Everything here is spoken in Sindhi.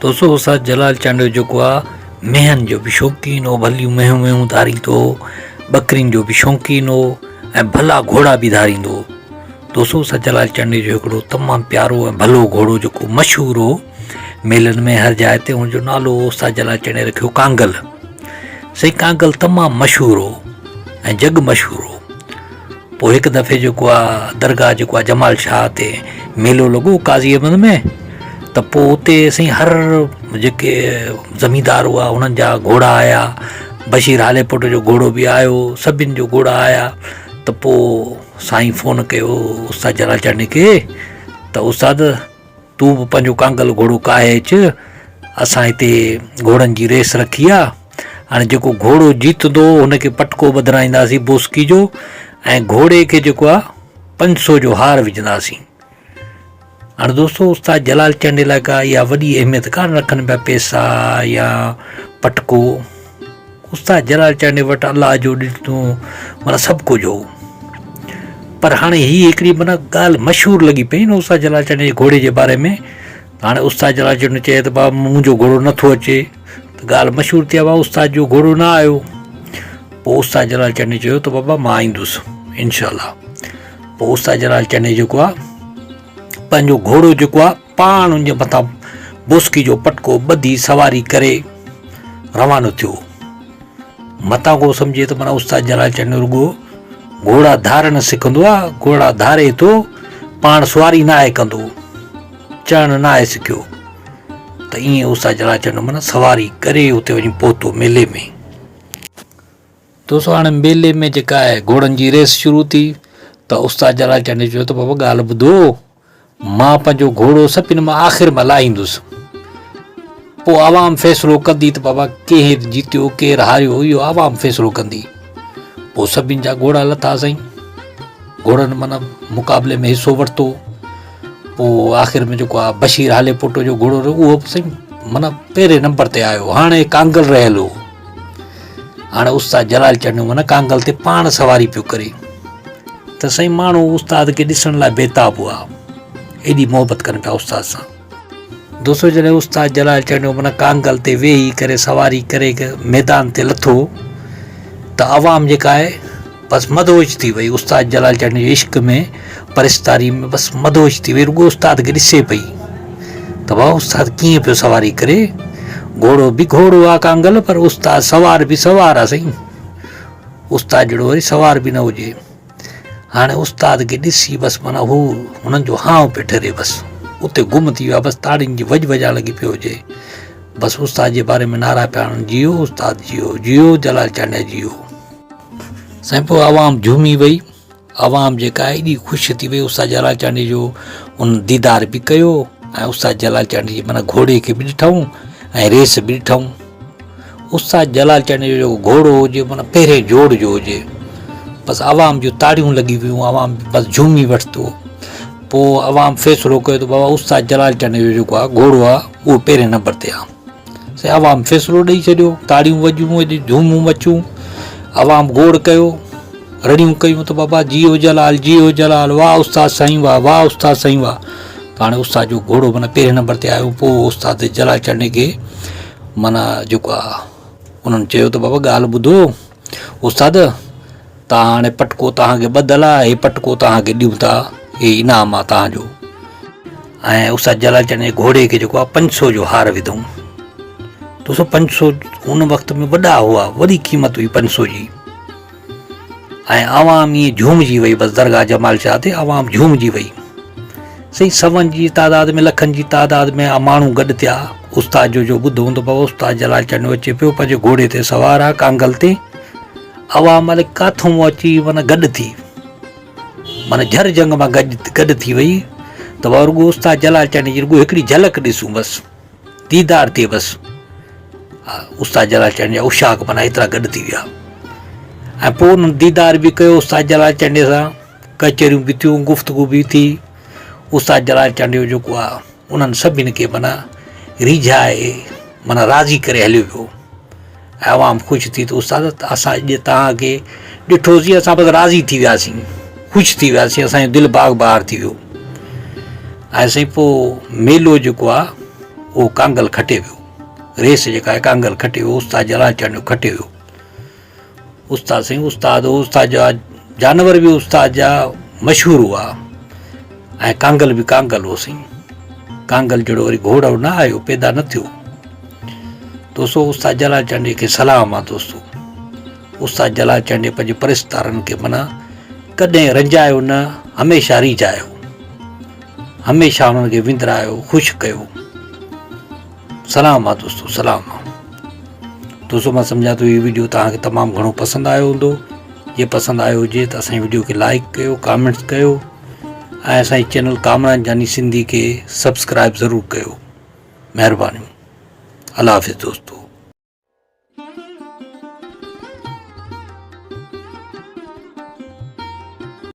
دوستو استاد جلال چانڊيو جيڪو آ مينهن جو به شوقين هو ڀليون مينهون ويهون ڌاريندو هو ٻڪرين جو به شوقين هو ۽ ڀلا گهوڙا به ڌاريندو هو دوستو استاد جلال چانڊيو جو هڪڙو تمام پيارو ۽ ڀلو گهوڙو جيڪو مشهور هو ميلن ۾ هر جاء تي ان جو نالو استاد جلال چانڊيو رکيو ڪانگل سائين ڪانگل تمام مشهور هو ۽ جڳ مشهور هو پوء هڪ دفعي جيڪو آ درگاهه جيڪو آ جمال شاهه تي ميلو لڳو قاضي احمد ۾ ته پوء اتي سائين هر جيڪي زميندار هئا انهن جا گهوڙا آيا بشير هاليپوٽ جو گهوڙو به آيو سڀن جو گهوڙا آيا ته پوء سائين فون ڪيو استاد جلال چانڊيي کي ته استاد تون به پنهنجو ڪانگل گهوڙو ڪاهي اچ، اسان هتي گهوڙن جي ريس رکي آ، هاڻي جيڪو گهوڙو جيتندو هن کي پٽڪو ٻڌرائينداسين بوسڪي جو ۽ گهوڙي کي جيڪو آ 500 جو هار وجهنداسين. هاڻي دوستو استاد جلال چانڊيي لاء ڪا اها وڏي اهميت ڪانه رکن پيا پيسا يا پٽڪو. استاد جلال چانڊيي وٽ الله جو ڏنو معنيٰ سڀ ڪجهه هو پر هاڻي هي هڪڙي معنيٰ ڳالهه مشهور لڳي پئي نه استاد جلال چانڊيي جي گهوڙي جي باري ۾ هاڻي استاد جلال چانڊيو چئي ته بابا منهنجو گهوڙو نٿو اچي ته ڳالهه مشهور ٿي بابا استاد جو گهوڙو نه آيو پوء استاد جلال چانڊيي چيو ته بابا مان ايندس انشاء الله پوء استاد جلال چانڊيي جيڪو آهي پنهنجو گهوڙو جيڪو آهي پاڻ ان جي مٿان بوسڪي جو پٽڪو ٻڌي سواري ڪري روانو ٿيو. متان ڪو سمجهي ته معنيٰ استاد جلال چانڊيو رڳو گهوڙا ڌارڻ سکندو آ، گهوڙا ڌاري ٿو، پاڻ سواري ناهي ڪندو، چڙهڻ ناهي سکيو. ته ائين استاد جلال چانڊيو معنيٰ سواري ڪري اتي وڃي پهتو ميلي ۾. دوستو هاڻي ميلي ۾ جيڪا آهي گهوڙن جي ريس شروع ٿي ته استاد جلال چانڊيو چيو ته بابا ڳالهه ٻڌو مان پنهنجو گهوڙو سڀني مان آخر ۾ لاهيندس. پوء عوام فيصلو ڪندي ته بابا ڪير جيتيو ڪير هاريو اهو عوام فيصلو ڪندي. پوء سڀني جا گهوڙا لٿا سائين. گهوڙن معنيٰ مقابلي ۾ حصو ورتو. پوء آخر ۾ جيڪو آ بشير هاليپوٽو جو گهوڙو رهيو اهو به سائين معنيٰ پهرين نمبر تي آيو. هاڻي ڪانگل رهيل هو. هاڻي استاد جلال چانڊيو معنيٰ ڪانگل تي پاڻ سواري پيو ڪري. ته سائين ماڻهو استاد کي ڏسڻ لاء بيتاب هئا ايڏي محبت ڪن پيا استاد سان. دوستو جڏهن استاد جلال چانڊيو معنيٰ ڪانگل تي ويهي ڪري سواري ڪري ميدان تي لٿو ته عوام جيڪا آهي بس مدهوش ٿي وئي استاد جلال چانڊيو جي عشق ۾ پرستاري ۾ بس مدهوش ٿي وئي رڳو استاد کي ڏسي پئي ته واهه استاد ڪيئن پيو سواري ڪري گهوڙو به گهوڙو آ ڪانگل پر استاد سوار به سوار آ سائين استاد جهڙو وري سوار به نه هجي. هاڻي استاد کي ڏسي بس معنيٰ هو هنن جو هانء پيو ٺري بس اتي گم ٿي ويا بس تاڙين جي وڄ وڄائڻ لڳي پيو هجي بس استاد جي باري ۾ نعرا پيا هڻن جيئو استاد جيئو جيئو جلال چانڊيا جيئو. سائين پوء عوام جهومي وئي. عوام جيڪا ايڏي خوش ٿي وئي استاد جلال چانڊيي جو ان ديدار به ڪيو ۽ استاد جلال چانڊيي جي معنيٰ گهوڙي کي به ڏٺائون ۽ ريس به ڏٺائون استاد جلال چانڊيي جو جيڪو گهوڙو هجي معنيٰ پهرين جوڙ جو هجي بس عوام جون تاڙيون لڳي ويون عوام بس جهومي وٺتو پوء عوام فيصلو ڪيو ته بابا استاد جلال چانڊيي جو جيڪو آهي گهوڙو آهي اهو پهرين نمبر تي آهي سائين عوام فيصلو ڏئي ڇڏيو، تاڙيون وڄيون، ڌومون مچيون، عوام گوڙ ڪيو، رڙيون ڪيون ته بابا جيئو جلال، جيئو جلال، واهه استاد سائين واهه، واهه استاد سائين واهه. ته هاڻي استاد جو گهوڙو معنيٰ پهرين نمبر تي آيو، پوء استاد جلال چانڊيي کي معنيٰ جيڪو آ انهن چيو ته بابا ڳالهه ٻڌو استاد تان هاڻي پٽڪو توهان کي ٻڌل آ، هي پٽڪو توهان کي ڏيون ٿا، هي انعام آ توهان جو. ۽ استاد جلال چانڊيي جي گهوڙي کي جيڪو آ 500 جو هار وڌائون. دوستو 500 ان وقت ۾ وڏا هئا، وڏي قيمت هئي 500 جي. ۽ عوام ائين جهومجي وئي بس درگاهه جمال شاهه تي عوام جهومجي وئي. سائين سون جي تعداد ۾ لکن جي تعداد ۾ ماڻهو گڏ ٿيا. استاد جو جو ٻڌو هوندو بابا استاد جلال چانڊيو اچي پيو پنهنجي گهوڙي تي سوار آ ڪانگل تي. عوام الائي ڪاٿون اچي معنيٰ گڏ ٿي. معنيٰ جھر جنگ مان گڏ گڏ ٿي وئي ته بابا رڳو استاد جلال چانڊيي جي رڳو هڪڙي جھلڪ ڏسون بس ديدار ٿئي بس استاد جلال چانڊيي جا عشاق معنيٰ ايترا گڏ ٿي ويا ۽ پوء انهن ديدار به ڪيو استاد جلال چانڊيي سان ڪچهريون به ٿيون گفتگو به ٿي استاد جلال چانڊيو جيڪو آ انهن سڀني کي معنيٰ ريجهائي معنيٰ راضي ڪري هليو ويو ۽ عوام خوش ٿي ته استاد اسان اڄ توهان کي ڏٺوسين اسان بس راضي ٿي وياسين خوش ٿي وياسين اسان جو دل باغ بهار ٿي ويو ۽ سائين پوء ميلو جيڪو آ اهو ڪانگل کٽي ويو. ريس جيڪا آهي ڪانگل کٽي ويو، استاد جلال چانڊيو کٽي ويو. استاد سائين استاد هو، استاد جا جانور به استاد جا مشهور هئا ۽ ڪانگل به ڪانگل هو سائين. ڪانگل جهڙو وري گهوڙو نه آيو، پيدا نه ٿيو. دوستو استاد جلال چانڊيي کي سلام آ دوستو. استاد جلال چانڊيي پنهنجي پرستارن کي معنيٰ ڪڏهن رنجايو نه، هميشه ريجهايو. هميشه انهن کي وندرايو، خوش ڪيو. سلام آ دوستو سلام آ. دوستو مان سمجهان ٿو هي ويڊيو توهان کي تمام گهڻو پسند آيو هوندو. جي پسند آيو هجي ته اسان جي ويڊيو کي لائڪ ڪيو، ڪامينٽس ڪيو ۽ اسان جي چينل ڪامران جاني سنڌي کي سبسڪرائب ضرور ڪيو. مهربانيون. الله حافظ دوستو.